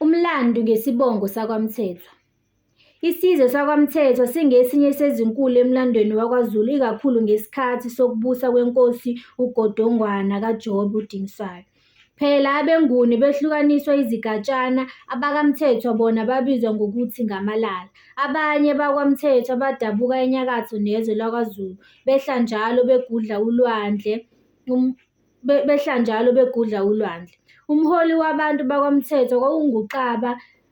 Umlando ngesibongo sakwaMthethwa. Isizwe sakwaMthethwa singesinye sezinkulu emlandweni wakwaZulu ikakhulu ngesikhathi sokubusa kweNkosi uGodongwana kaJobe uDingiswayo. Phela abeNguni behlukaniswa izigatshana, abakwaMthethwa bona babizwa ngokuthi ngamaLala. Abanye bakwaMthethwa badabuka enyakatho nezwe lakwaZulu, behla njalo begudla ulwandle. Umholi wabantu bakwaMthethwa kwakunguXaba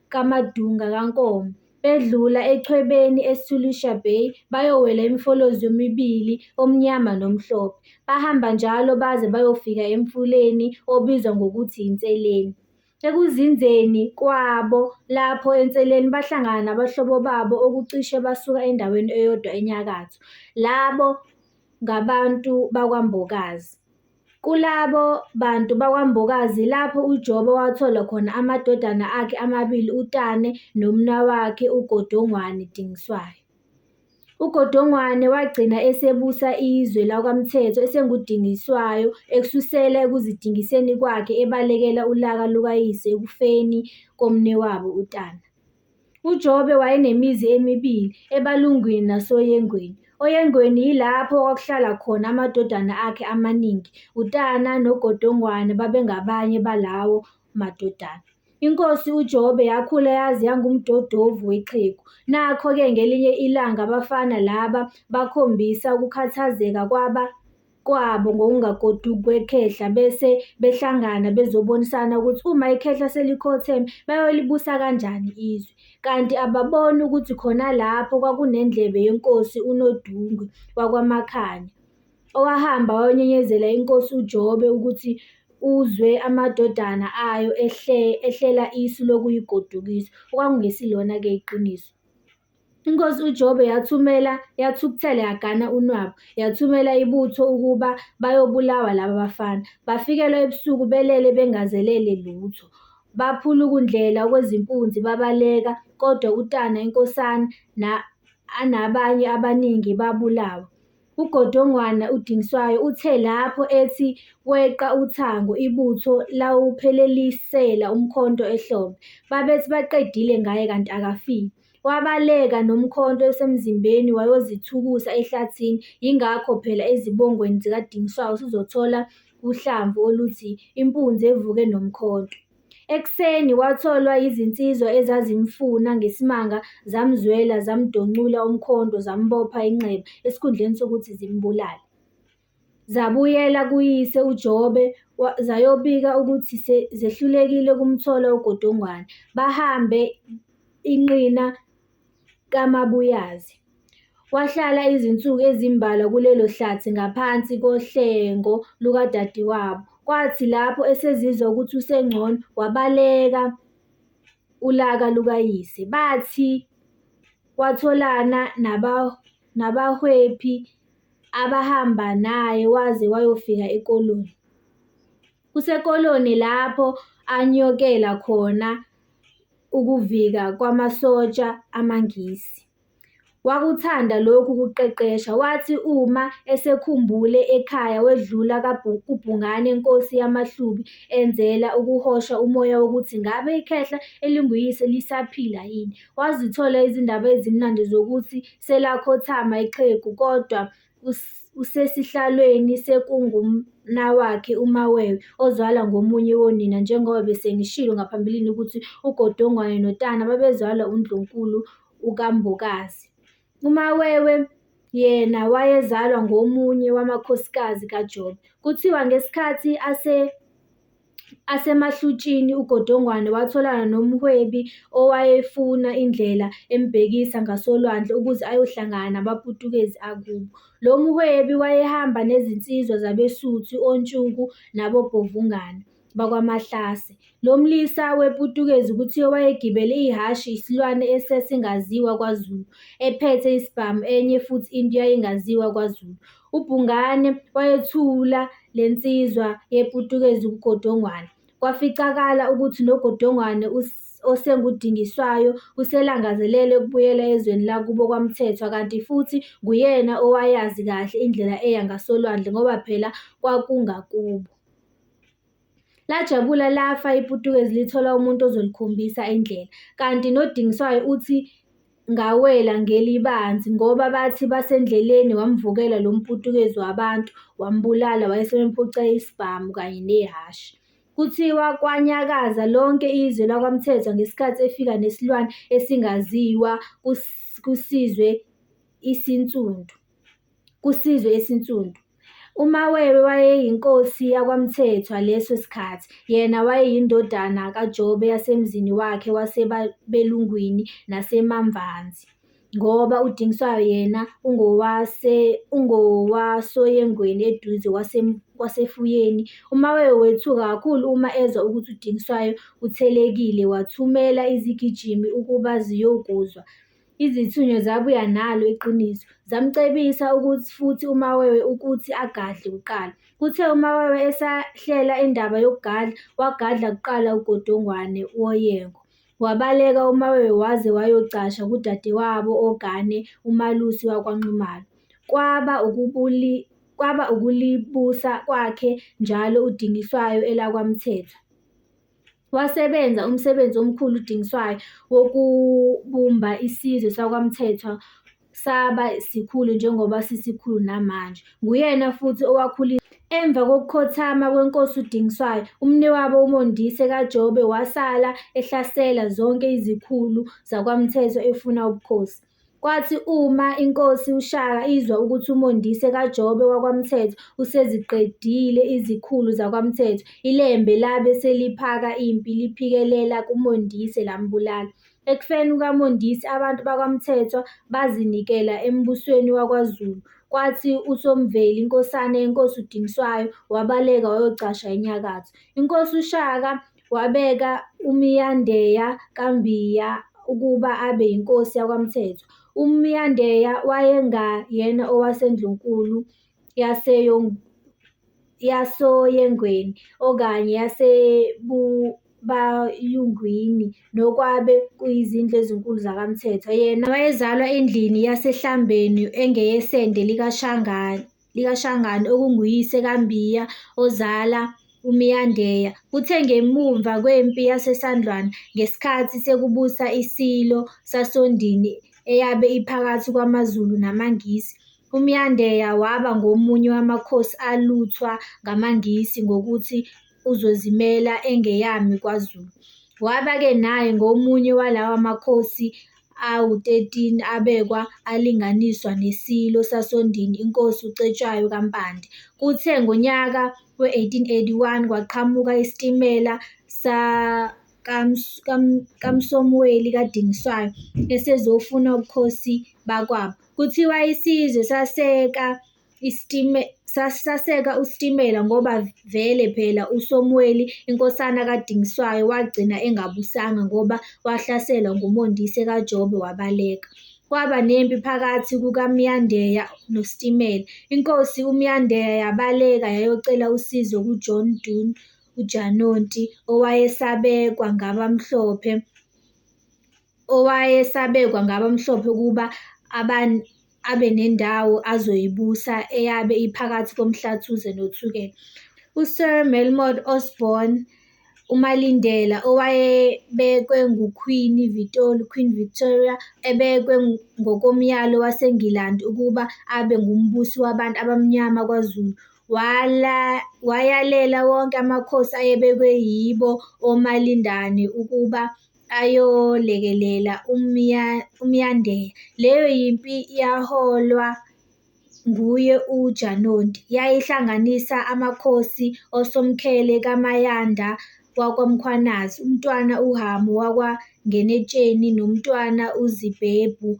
kaMadunga kaNkomo. Bedlula echwebeni e-Solusi Bay bayowela iMfolozi yomibili omnyama nomhlophe. Bahamba njalo baze bayofika emfuleni obizwa ngokuthi iNseleni. Ekuzinzeni kwabo lapho eNseleni bahlangana nabahlobo babo okucishe basuka endaweni eyodwa enyakatho, labo ngabantu bakwaMbokazi. Kulabo bantu bakwaMbokazi yilapho uJobe wathola khona amadodana akhe amabili uTane nomnawakhe uGodongwana Dingiswayo. UGodongwana wagcina esebusa izwe lakwaMthethwa esenguDingiswayo ekususela ekuzidingiseni kwakhe ebalekela ulaka lukayise ekufeni komnewabo uTana. UJobe wayenemizi emibili, ebaLungwini nasoYengweni. OYengweni yilapho okwakuhlala khona amadodana akhe amaningi, uTana noGodongwana babengabanye balawo madodana. Inkosi uJobe yakhula yaze yangumdodovu wexhegu. Nakho-ke ngelinye ilanga abafana laba bakhombisa ukukhathazeka kwabo ngokungagoduki kwekhehla bese behlangana bezobonisana ukuthi uma ikhehla selikhotheme bayolibusa kanjani izwe. Kanti ababoni ukuthi khona lapho kwakunendlebe yeNkosi uNodungwe wakwaMakhanya, owahamba wayonyenyezela iNkosi uJobe ukuthi uzwe amadodana ayo ehlela isu lokuyigodukisa, okwakungesilona-ke iqiniso. Inkosi uJobe yathumela, yathukuthela yagana unwabu, yathumela ibutho ukuba bayobulawa laba bafana. Bafikelwa ebusuku belele bengazelele lutho. Baphulukundlela okwezimpunzi babaleka, kodwa uTana inkosana anabanye abaningi babulawa. UGodongwana uDingiswayo uthe lapho ethi weqa uthango, ibutho lawuphelelisela umkhonto ehlombe. Babethi baqedile ngaye kanti akafile. Wabaleka nomkhonto usemzimbeni wayozithukusa ehlathini, yingakho phela ezibongweni zikaDingiswayo sizothola uhlamvu oluthi, impunzi evuke nomkhonto. Ekuseni watholwa yizinsizwa ezazimfuna ngesimanga zamzwela zamdoncula umkhonto zambopha inxeba esikhundleni sokuthi zimbulale. Zabuyela kuyise uJobe zayobika ukuthi zehlulekile ukumthola uGodongwana. Bahambe inqina kaMabuyaze. Wahlala izinsuku ezimbalwa kulelo hlathi ngaphansi kohlengo lukadadewabo. Kwathi lapho esezizwa ukuthi usengcono, wabaleka ulaka lukayise. Bathi watholana nabahwephi abahamba naye waze wayofika eKoloni. KuseKoloni lapho anyokela khona ukuvika kwamasotsha amaNgisi. Wakuthanda lokhu kuqeqesha, wathi uma esekhumbule ekhaya wedlula kuBhungane inkosi yamaHlubi enzela ukuhosha umoya wokuthi ngabe ikhehla elinguyise lisaphila yini. Wazithola izindaba ezimnandi zokuthi selakhothama ixhegu kodwa osesihlalweni sekungumnawakhe uMawewe ozalwa ngomunye wonina njengoba besengishilo ngaphambilini ukuthi uGodongwana noTana babezalwa uNdlunkulu ukaMbokazi. UMawewe yena wayezalwa ngomunye wamakhosikazi kaJobe. Kuthiwa ngesikhathi asemaHlutshini uGodongwana watholana nomhwebi owayefuna indlela embhekisa ngasolwandle ukuze ayohlangana namaPutukezi akubo. Lo mhwebi wayehamba nezinsizwa zabeSuthu oNtshuku naboBhovungana bakwaMahlase. Lo mlisa wePutukezi kuthiwa wayegibele ihhashi isilwane esasingaziwa kwaZulu, ephethe isibhamu enye futhi into eyayingaziwa kwaZulu. UBhungane wayethula le nsizwa yePutukezi kuGodongwana, kwaficakala ukuthi noGodongwana osenguDingiswayo uselangazelele ukubuyela ezweni lakubo kwaMthethwa kanti futhi nguyena owayazi kahle indlela eya ngasolwandle ngoba phela kwakungakubo. Lajabula lafa iPutukezi lithola umuntu ozolikhombisa indlela. Kanti noDingiswayo uthi ngawela ngelibanzi ngoba bathi basendleleni wamvukela lo mPutukezi wabantu wambulala wayesemephuca isibhamu kanye nehhashi. Kuthiwa kwanyakaza lonke izwe lakwaMthethwa ngesikhathi efika nesilwane esingaziwa kusizwe esinsundu. UMawewe wayeyinkosi yakwaMthethwa leso sikhathi, yena wayeyindodana kaJobe yasemzini wakhe waseBelungwini naseMamvanzi, ngoba uDingiswayo yena ungowasoYengweni eduze kwaseFuyeni. UMawewe wethuka kakhulu uma ezwa ukuthi uDingiswayo uthelekile wathumela izigijimi ukuba ziyokuzwa. Izithunywa zabuya nalo iqiniso. Zamcebisa futhi uMawewe ukuthi agadle kuqala. Kuthe uMawewe esahlela indaba yokugadla, wagadla kuqala uGodongwana woYengo. Wabaleka uMawewe waze wayocasha kudadewabo ogane uMalusi wakwaNxumalo. Kwaba ukulibusa kwakhe njalo uDingiswayo elakwaMthethwa. Wasebenza umsebenzi omkhulu uDingiswayo wokubumba isizwe sakwaMthethwa saba sikhulu njengoba sisikhulu namanje. Nguyena futhi owakhulisa Emva kokukhothama kwenkosi uDingiswayo, umnewabo uMondise kaJobe wasala ehlasela zonke izikhulu zakwaMthethwa efuna ubukhosi. Kwathi uma inkosi uShaka izwa ukuthi uMondise kaJobe wakwaMthethwa useziqedile izikhulu zakwaMthethwa, iLembe labe seliphaka impi liphikelela kuMondise lambulala. Ekufeni kukaMondise abantu bakwaMthethwa bazinikela embusweni wakwaZulu, kwathi uSomveli inkosana yenkosi uDingiswayo wabaleka wayocasha enyakatho. Inkosi uShaka wabeka uMyandeya kaMbiya ukuba abe yinkosi yakwaMthethwa. UMyandeya wayengayena owasendlunkulu yasoYengweni okanye yaseBubayungwini nokwabe kuyizindlu ezinkulu zakwaMthethwa. Yena wayezalwa endlini yaseHlambeni engeyesende likaShangane okunguyise kaMbiya ozala uMyandeya. Kuthe ngemuva kwempi yaseSandlwana ngesikhathi sekubusa iSilo sasoNdini eyabe iphakathi kwamaZulu namaNgisi, uMyandeya waba ngomunye wamakhosi aluthwa ngamaNgisi ngokuthi uzozimela engeyami kwaZulu. Waba-ke naye ngomunye walawa makhosi awu-13 abekwa alinganiswa neSilo sasoNdini iNkosi uCetshwayo kaMpande. Kuthe ngonyaka we-1881 kwaqhamuka isitimela kaMsomweli kaDingiswayo esezofuna ubukhosi bakwabo. Kuthiwa isizwe saseka uStimela ngoba vele phela uSomweli inkosana kaDingiswayo wagcina engabusanga ngoba wahlaselwa nguMondise kaJobe wabaleka. Kwaba nempi phakathi kukaMyandeya noStimela, inkosi uMyandeya yabaleka yayocela usizo kuJohn Dunn, uJanonti, owayesabekwa ngabamhlophe ukuba abe nendawo azoyibusa eyabe iphakathi koMhlathuze noThukela. U-Sir Melmoth Osborn, uMalindela, owayebekwe nguKhwini Vitoli, Queen Victoria, ebekwe ngokomyalo waseNgilandi ukuba abe ngumbusi wabantu abamnyama kwaZulu, wayalela wonke amakhosi ayebekwe yibo oMalindane ukuba ayolekelela uMyandeya. Leyo mpi yaholwa nguye uJanonti, yayihlanganisa amakhosi oSomkhele kaMayanada wakwaMkhwanazi, uMntwana uHhamu wakwaNgenetsheni noMntwana uZibhebhu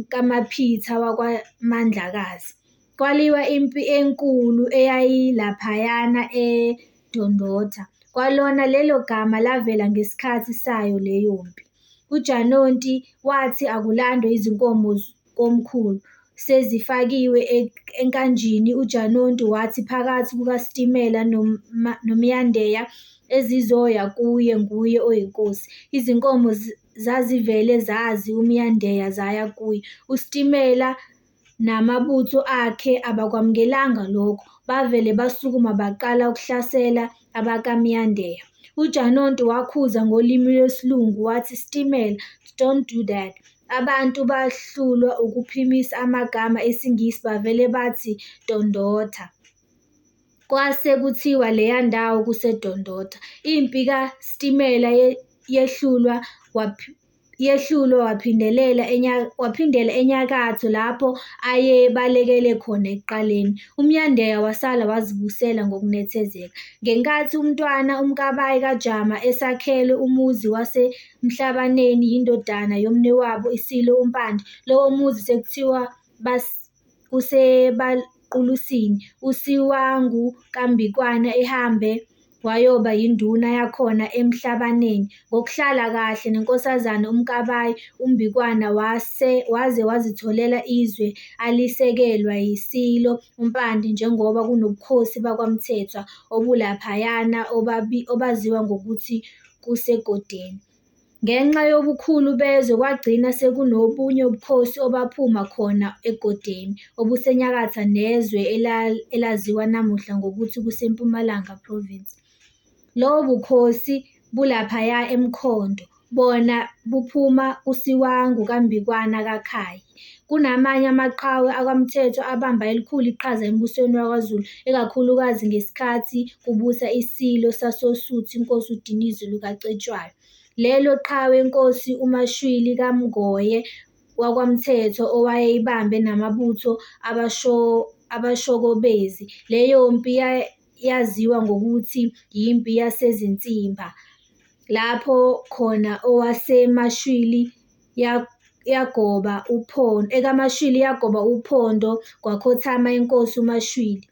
kaMaphitha wakwaMandlakazi. Kwaliwa impi enkulu eyayilaphayana eDondotha, kwalona lelo gama lavela ngesikhathi sayo leyo mpi. UJanonti wathi akulandwe izinkomo komkhulu, sezifakiwe enkanjini uJanonti wathi phakathi kukaStimela noMyandeya ezizoya kuye nguye oyinkosi. Izinkomo zazivele zazi uMyandeya zaya kuye. UStimela namabutho akhe abakwamukelanga lokho, bavele basukuma baqala ukuhlasela abakaMyandea. UJanod wakhuza ngolimi lwesiLungu wathi "Stimela, don't do that, abantu bahlulwa ukuphimisa amagama esiNgisi bavele bathi Dondotha." Kwase kuthiwa leya ndawo kuseDondotha. Impi kaStimela yehlulwa yehlulwa waphindela enyakatho lapho ayebalekele khona ekuqaleni. UMyandea wasala wazibusela ngokunethezeka. Ngenkathi uMntwana uMkabayi kaJama esakhelwe umuzi waseMhlabaneni yindodana yomnewabo iSilo uMpande, lowo muzi sekuthiwa kuseBaqulusini, uSiwangu kaMbikwana ehambe wayoba yinduna yakhona eMhlabaneni. Ngokuhlala kahle neNkosazane uMkabayi uMbikwana waze wazitholela izwe alisekelwa yiSilo uMpande njengoba kunobukhosi bakwaMthethwa obulaphayana obaziwa ngokuthi kuseGodeni. Ngenxa yobukhulu bezwe kwagcina sekunobunye ubukhosi obaphuma khona eGodeni obusenyakatho nezwe elaziwa namuhla ngokuthi kuseMpumalanga Province. Lobo bukhosi bulaphaya eMkhondo bona buphuma kuSiwangu kaMbikwana kaKhayi. Kunamanye amaqhawe akwaMthethwa abamba elikhulu iqhaza embusweni wakwaZulu ikakhulukazi ngesikhathi kubusa iSilo sasoSuthu iNkosi uDinizulu kaCetshwayo. Lelo qhawe iNkosi uMashwili kaMngoye wakwaMthethwa owayeyibambe namabutho abaShokobezi. Leyo mpi yaziwa ngokuthi yimpi yaseZinsimba lapho khona owaseMashwili yagoba ekaMashwili yagoba uphondo kwakhothama iNkosi uMashwili,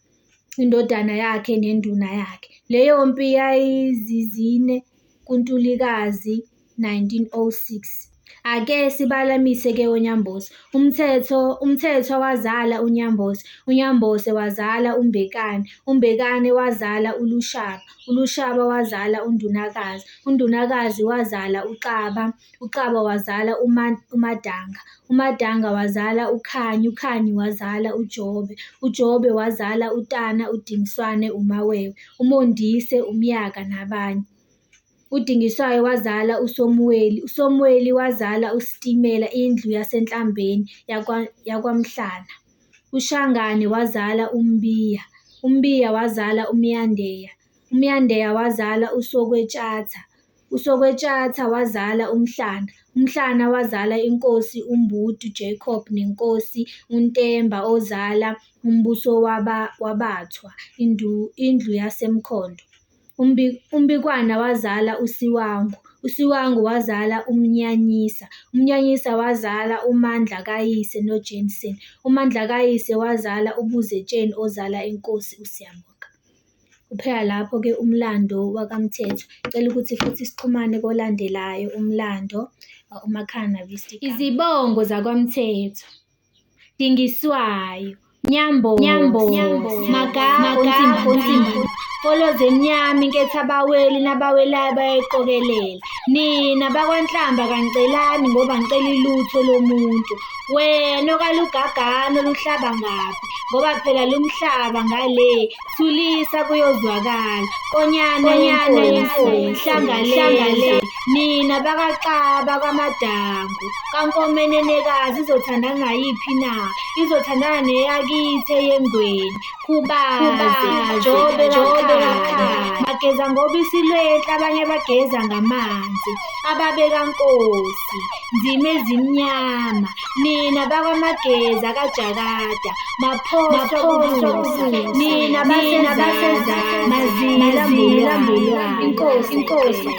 indodana yakhe nenduna yakhe. Leyo mpi yayizizine kuNtulikazi 1906. Ake sibalamise-ke oNyambose. UMthethwa wazala uNyambose, uNyambose wazala uMbekani, uMbekani wazala uLushaba, uLushaba wazala uNdunakazi, uNdunakazi wazala uXaba, uXaba wazala uMadanga, uMadanga wazala uKhanyi, uKhanyi wazala uJobe, uJobe wazala uTana, uDingiswayo, uMawewe, uMondise, uMyaka nabanye. UDingiswayo wazala uSomuweli, uSomuweli wazala uSitimela indlu yaseNhlambeni yakwaMhlana. UShangane wazala uMbiya, uMbiya wazala uMyandeya, uMyandeya wazala uSokwetshatha, uSokwetshatha wazala uMhlana, uMhlana wazala inkosi uMbutu Jacob nenkosi uNtemba ozala umbuso wabaThwa, indlu yaseMkhondo. UMbikwana wazala uSiwangu, uSiwangu wazala uMnyanyisa, uMnyanyisa wazala uMandlakayise noJanson, uMandlakayise wazala uBuzetsheni ozala inkosi uSiyabonga. Uphela lapho-ke umlando wakaMthethwa. Cela ukuthi futhi sixhumane kolandelayo umlando uMakhana . Izibongo zakwaMthethwa. Dingiswayo, Nyambose, Magago, Nsimba, Folozi emnyama inketha abaweli nabawelayo bayayiqokelela. Nina bakwaNhlamba kangicelani ngoba ngicela ilutho lomuntu. Wena okalugagane oluhlaba ngaphi ngoba phela lumhlaba ngale thulisa kuyozwakala. Nkonyane yenkosi, hlangale nina bakaXaba kaMadangu kaNkomonenekazi izothandana nayiphi na? Izothandana neyakithi eyeNgweni. Khubaze, Jobe kaKhaya, bageza ngobisi lwenhla abanye bageza ngamanzi. Ababeka Nkosi, Nzima ezimnyama, nina bakwaMageza kaJakada, Maphosa kubusa, nina basezansi, Mazila Mbulwane, Inkosi, Inkosi.